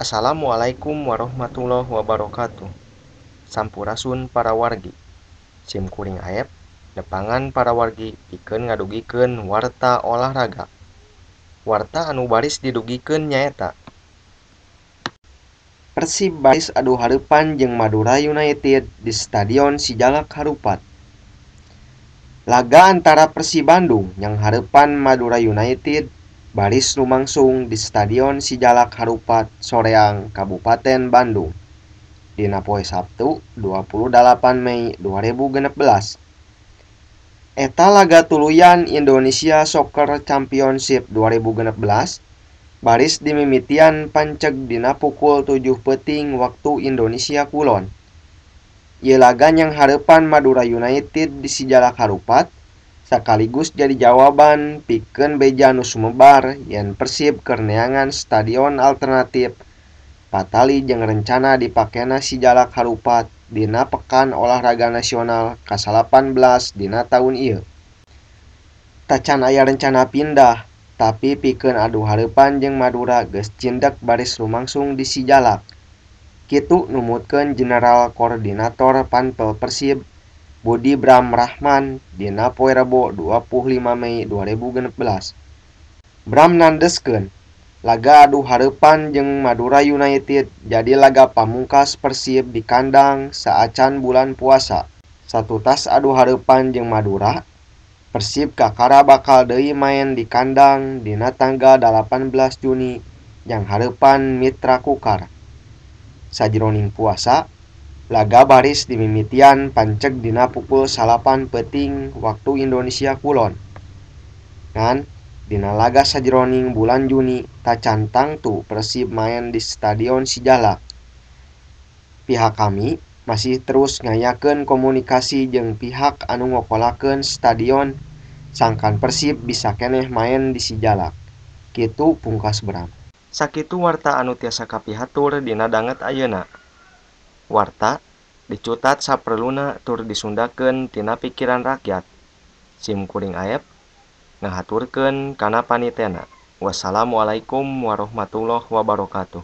Assalamualaikum warahmatullahi wabarakatuh. Sampurasun para wargi. Sim kuring Aep nepangan para wargi pikeun ngadugikeun warta olahraga. Warta anu baris didugikeun nyaeta Persib baris adu hareupan jeung Madura United di Stadion Si Jalak Harupat. Laga antara Persib Bandung nyanghareupan Madura United baris lumangsung di Stadion Si Jalak Harupat, Soreang, Kabupaten Bandung. Dina poe Sabtu 28 Mei 2016. Eta laga tuluyan Indonesia Soccer Championship 2016 baris dimimitian panceg dina pukul 7 peuting waktu Indonesia Kulon. Ieu laga nyanghareupan Madura United di Si Jalak Harupat sakaligus jadi jawaban pikeun beja nu sumebar yen Persib keur neangan stadion alternatif patali jeung rencana dipakena Si Jalak Harupat dina Pekan Olahraga Nasional ka-18 dina taun ieu. Tacan aya rencana pindah, tapi pikeun adu hareupan jeung Madura geus cindek baris lumangsung di Si Jalak. Kitu numutkeun Jenderal Koordinator Panpel Persib Budi Bram Rahman dina poe Rebo 25 Mei 2016. Bram nandeskeun, laga adu hareupan jeung Madura United jadi laga pamungkas Persib di kandang saacan bulan puasa. Satutas adu hareupan jeung Madura, Persib kakara bakal deui maen di kandang dina tanggal 18 Juni nyanghareupan Mitra Kukar. Sajroning puasa, laga baris dimimitian panceg dina pukul 9 peuting waktu Indonesia Kulon. Ngan, dina laga sajroning bulan Juni tacan tangtu Persib maen di Stadion Si Jalak. Pihak kami masih terus ngayakeun komunikasi jeung pihak anu ngokolakeun stadion sangkan Persib bisa keneh maen di Si Jalak. Kitu pungkas Bram. Sakitu warta anu tiasa kapihatur dina danget ayeuna. Warta dicutat saperluna tur disundakeun tina pikiran rakyat. Sim kuring Aep ngahaturkeun kana panitena. Wassalamualaikum warahmatullahi wabarakatuh.